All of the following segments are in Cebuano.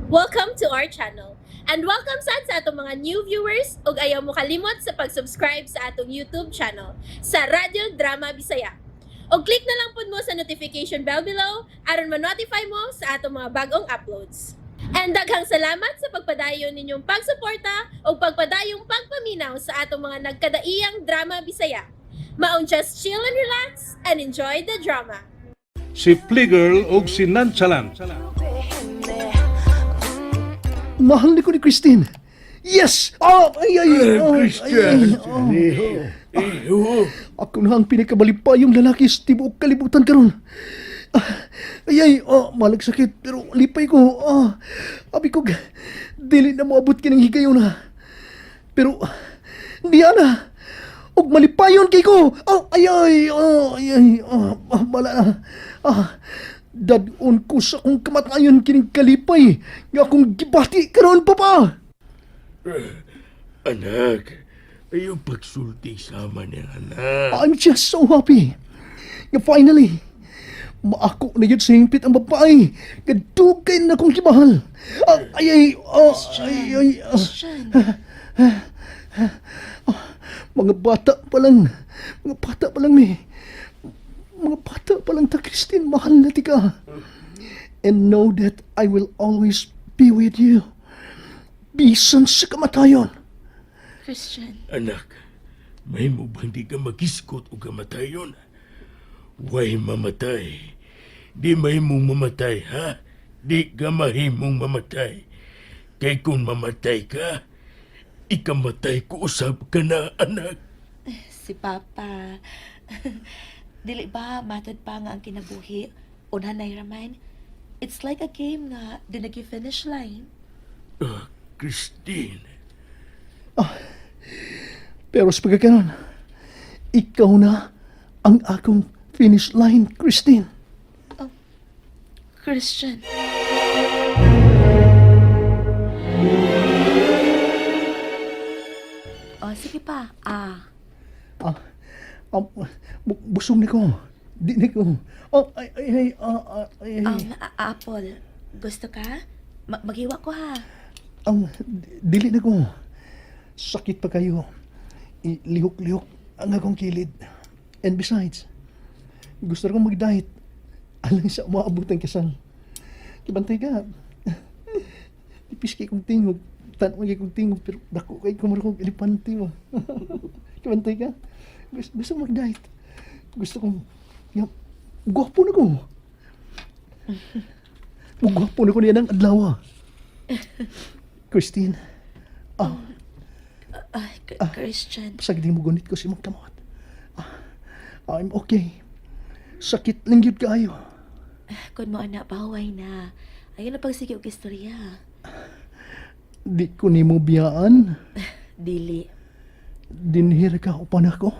Welcome to our channel. And welcome sad sa atong mga new viewers ug ayaw mo kalimot sa pag-subscribe sa atong YouTube channel sa Radyo Drama Bisaya. Og click na lang pud mo sa notification bell below aron ma-notify mo sa atong mga bagong uploads. And daghang salamat sa pagpadayon ninyong pagsuporta ug pagpadayong pagpaminaw sa atong mga nagkadaiyang drama Bisaya. Maong just chill and relax and enjoy the drama. Si Fligger og si Nonchalant. Mahal ni ko ni Christine. Yes! Oh, ay, ay, oh, Christian. ay, ay, oh. Ako na ang pinakamalipayong lalaki sa tibuok kalibutan karon. Ah, ay, ay, oh, malag sakit, pero lipay ko. Ah, abi ko, dili na moabot kining higayon na. Pero, niya na. Og malipayon kay ko. Oh, ay, ay, oh, ay, ay, oh, ah, bala na. Ah, dad-on ko sa akong kamatayon kining kalipay nga akong gibati karon, Papa. Anak, ayaw pagsulti sama niya, anak. I'm just so happy. Nga finally, maako na yun sa hingpit ang babae. Nga dugay na akong gimahal. Ah, ay, ay, oh, ay, ay, ah. Christian, Mga bata pa lang. Mga bata pa lang, mi. Mga bata pa lang ta, Christine. Mahal na tika. And know that I will always be with you. Bisan sa kamatayon. Christian. Anak, may mo bang di ka magiskot o kamatayon? Way mamatay. Di mahimong mamatay, ha? Di ka mahimong mamatay. Kay kung mamatay ka, ikamatay ko usab ka na, anak. Si Papa. Dili ba matod pa nga ang kinabuhi? Unhanay raman. It's like a game nga di nag-finish line. Ah, Christine. Pero sa pagkakaroon, ikaw na ang akong finish line, Christine. Christian. Oh, sige pa. Ah, Ah, busog ni ko. Di ni ko. Oh, ay, ay, ay, ah, ah, ay, ay. Apple. Gusto ka? Maghiwa ko ha. Ang dili na ko. Sakit pa kayo. Lihok-lihok ang akong kilid. And besides, gusto kong mag-diet. Alang sa umaabot ang kasal. Kibantay ka. Tipis kay kong tingog. Tanong kay kong tingog, pero dako kay kumuro kong elepante mo. Kibantay ka. Gusto kong mag-diet. Gusto kong, nga, gwapo na ko. Gwapo na ko niya ng adlaw. Christine, Ah, Christian. Pasag di mo gunit ko si mong kamot. Ah, I'm okay. Sakit lang yun kaayo. Kun mo anak, baway na. Ayun na pagsige og istorya. Di ko nimo biyaan. Dili. Dinhir ka upan ako.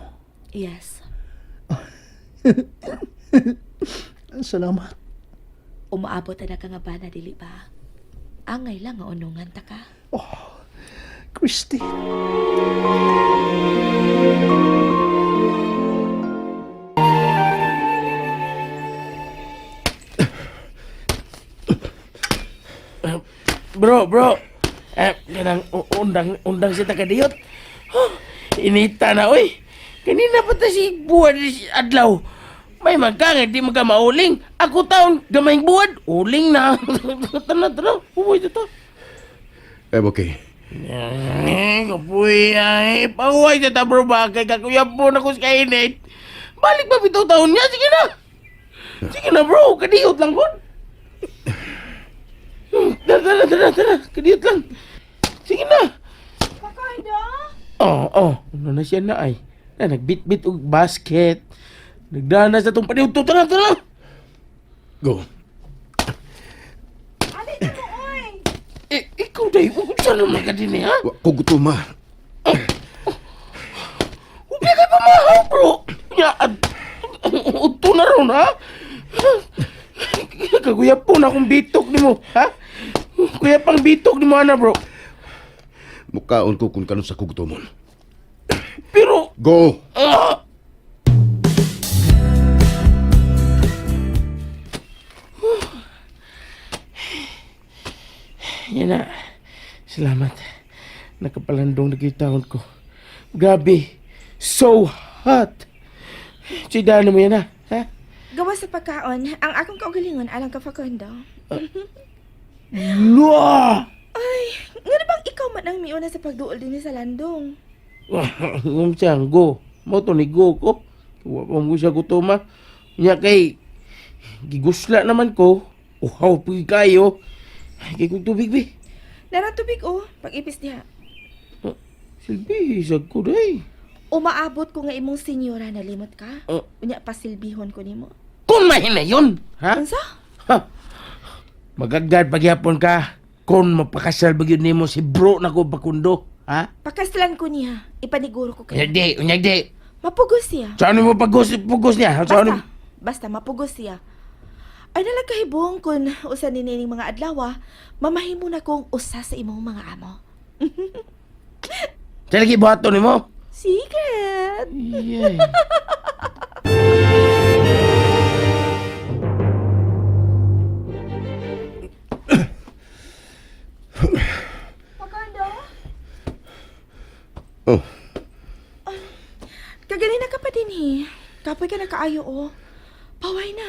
Yes. Salamat. Umaabot na ka nga ba na dili ba? Angay lang nga unungan ta ka. Oh, Christine. Bro, bro. Eh, kanang undang undang si takadiyot. Huh, inita na oy. Kanina pa ta si buwad si adlaw. May magka nga di magka mauling. Ako taon gamayng buwad, uling na. Tana tana, uwi to. Eh, okay. Eh, kapuy ay pahuway ta ta bro ba kay kakuyab po na ko sa kainit. Balik pa bitaw taon niya, sige na. Sige na bro, kadiyot lang kon. Tara, tara, tara, tara, kadiyot lang. Sige na. Oh, oh, ano na siya na ay. Na, nagbitbit og basket. Nagdana sa tong paniudto. Tara, tara. Go. Eh, ikaw dahil, unsa naman ka din eh, ha? Wa ko gutom, ha. Huwag kay pamahaw, bro. Nya, at, uto na ron, ha? Kaguya po na akong bitok ni mo, ha? Kuya pang bitok ni mo, ana, bro. Mukaon ko kung kanon sa kugutomon. Pero, Go! ah! Yan na. Salamat. Nakapalandong na taon ko. Grabe. So hot. Sidaan mo yan ha? Ha? Gawa sa pagkaon, ang akong kaugalingon alang ka Facundo. Lua! Ay, nga na bang ikaw man ang miuna sa pagduol din sa landong? Ngum siya, go. Mo to ni go ko. Wa pa mo siya gutoma. Nya kay gigusla naman ko. Uhaw pud kayo. Ay, kay kong tubig bi. Nara tubig oh, pag-ipis diha. Silbi, isag ko day. Umaabot ko nga imong senyora nalimot ka. Oh. Unya pasilbihon ko nimo. Kung mahina yun, ha? Unsa? Ha? Magagdad pagyapon ka. Kung mapakasal ba yun nimo si bro na ko bakundo, ha? Pakaslan ko niya, ipaniguro ko Unyag kay. di, unyag di. Mapugos siya. Saan mo pagos, pugos niya? Saan Basta, mo? basta mapugos siya. Ay nalang kahibong kun usa ni nining mga adlaw, mamahimo na kong usa sa imong mga amo. Sa lagi buhaton nimo? Secret. Yeah. Facundo? Oh, Kaganina ka pa din eh. Kapoy ka na kaayo oh. Paway na.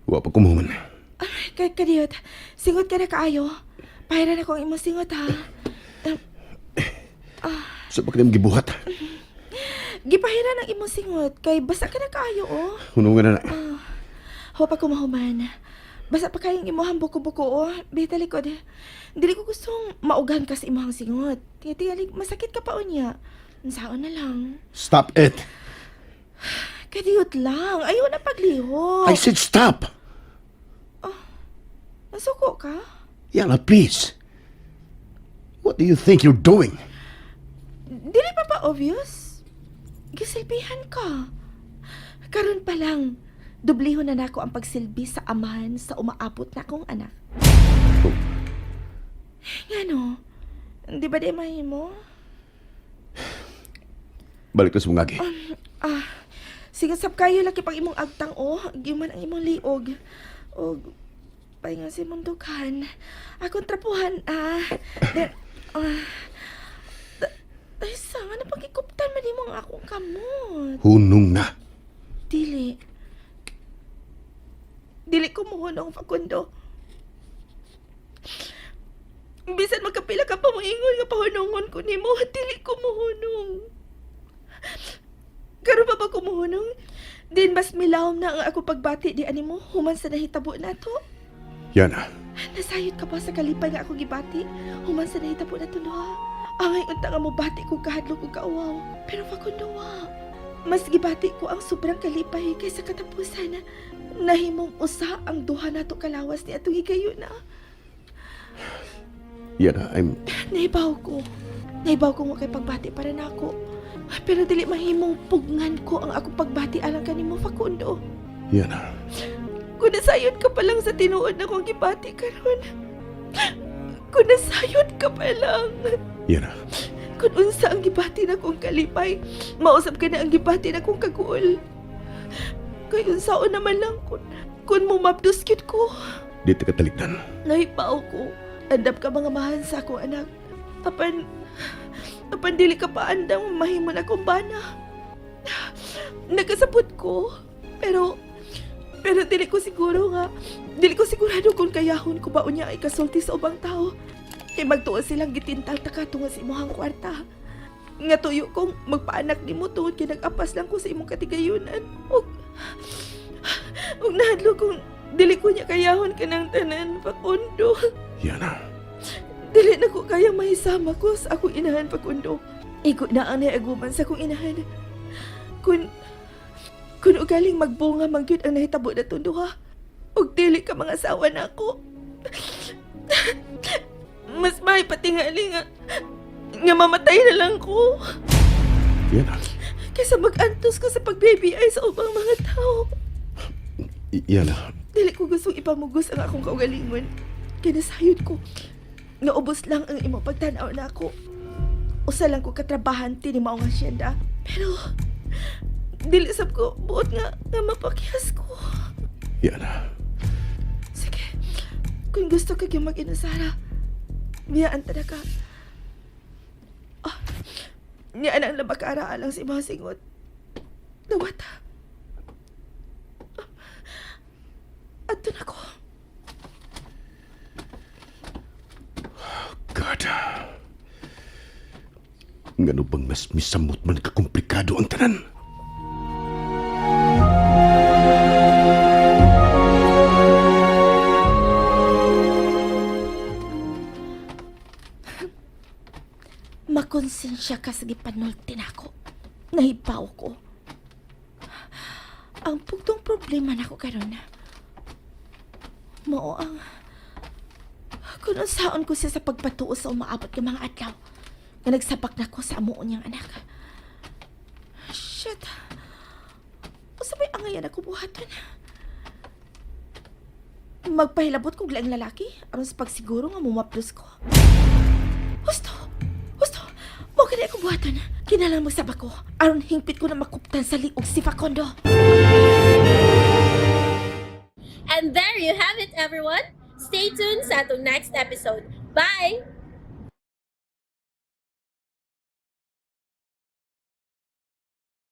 wa pa kumuhuman. Ay, kay kadiyot. Singot ka na kaayo. Pahiran ako ang imong singot ha. Sa pa kaniyang gibuhat. Gipahiran ang imong singot kay basa ka na kaayo oh. Hunungan na na. Ho pa kumahuman. Basa pa kayong imuhang buko-buko oh. Bita likod. Dili ko gustong maugan ka sa imuhang singot. Tingali masakit ka pa unya. Unsaon na lang. Stop it! Kadiyot lang. Ayaw na paglihok. I said stop! Nasuko ka? Yana, please. What do you think you're doing? Dili pa ba obvious? Gisilbihan ka. Karon pa lang, dublihon na nako ang pagsilbi sa amahan sa umaabot na akong anak. Oh. Ngano? Di ba di mahimo? Balik na sa mungagi. Ah, sige sab kayo laki pag imong agtang oh, giman ang imong liog. Og pahinga si imong dughan. Akong trapuhan ah. Then, ah, ay, sanga na pagkikuptan man nimo ang akong kamot. Hunong na. Dili. Dili ko muhunong, Facundo. Bisan magkapila ka pa moingon nga pahunongon ko nimo, dili ko muhunong. Karon pa ba ko muhunong? Din mas milawom na ang ako pagbati di animo human sa nahitabo nato. Yana, Nasayod ka pa sa kalipay nga ako gibati. Human sa nahitabo nato no. Angay unta nga mobati ko kahadlok ug kauwaw. Pero Facundo wa. Mas gibati ko ang sobrang kalipay kaysa katapusan. Nahimong usa ang duha nato kalawas ni atong higayuna. Yana, I'm... Nahibaw ko. Nahibaw ko nga kay pagbati para nako. Pero dili mahimong pugnan ko ang akong pagbati alang kanimo Facundo. Yana, Kung nasayod ka pa lang sa tinuod na kong gibati karon. Kung nasayod ka pa lang. Yana. Kung unsa ang gibati na kong kalipay, mausap ka na ang gibati na kong kaguol. Kay unsaon naman lang kun mumabdos gyud ko. Di ta katalikdan. Nahipaw ko. Andam ka mga mahan sa akong anak. Apan dili ka pa andam mahimo na akong bana. Nagkasabot ko. Pero dili ko siguro nga, dili ko sigurado kung kayahon ko ba unya ay kasulti sa ubang tao. Kay magtuo silang gitintal ta ka tungo sa imong kwarta. Nga tuyo kong magpaanak nimo tungod kay nag-apas lang ko sa imong katigayunan. Ug nahadlo kong dili ko niya kayahon kanang tanan, Facundo. Yana, Dili na ko kaya mahisama ko sa akong inahan, Facundo. Igo na ang naiaguman sa akong inahan. Kun ugaling magbunga man gyud ang nahitabo na itong duha. Ug dili ka mga asawa na ako. Mas may patingali nga mamatay na lang ko. Yana. Kaysa mag-antos ko sa pag-baby ay sa ubang mga tao. Yana, Dili ko gustong ipamugos ang akong kaugalingon. Kinasayod ko. Naubos lang ang imong pagtanaw na ako. Usa lang ko katrabahan ni mao nga asyenda. Pero dili sab ko buot nga mapakyas ko. Yana. Sige. Kung gusto ka gyud mag-inasara, Biyaan ta na ka. Ah, niya ang labakara alang si mga singot. Dawata. Ato na ko. God. Ngano bang mas misamot man kakomplikado ang tanan? Makonsensya ka sa gipanulti nako. Nahibaw ko. Ang pugtong problema nako karon mao ang kung unsaon ko siya sa pagpatuo sa umaabot ng mga adlaw nga nagsabak na ko sa amuon niyang anak. Shit. Usa may angayan ako buhaton. Magpahilabot kog laing lalaki aron sa pagsiguro nga mumaplos ko. Husto! Husto! Mo kani ako buhaton. Kinahanglan magsabak ko. Aron hingpit ko na makuptan sa liog si Facundo. And there you have it, everyone. Stay tuned sa atong next episode. Bye!